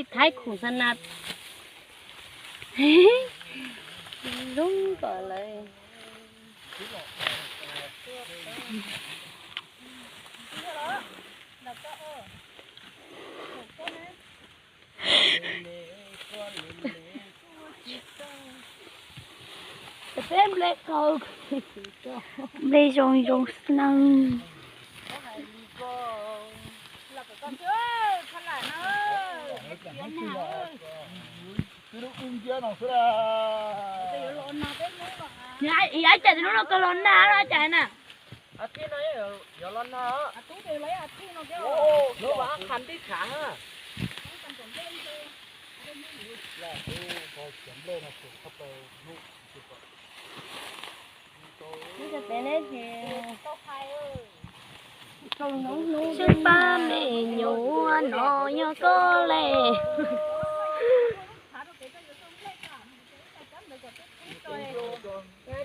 Thaib khum xa na zoo kom lawm. Peb nplej qau, nplej zoo zoo snaw. Ib cas hnub no koj los nag no cas na? Sib pab me nyuam no yog koj le.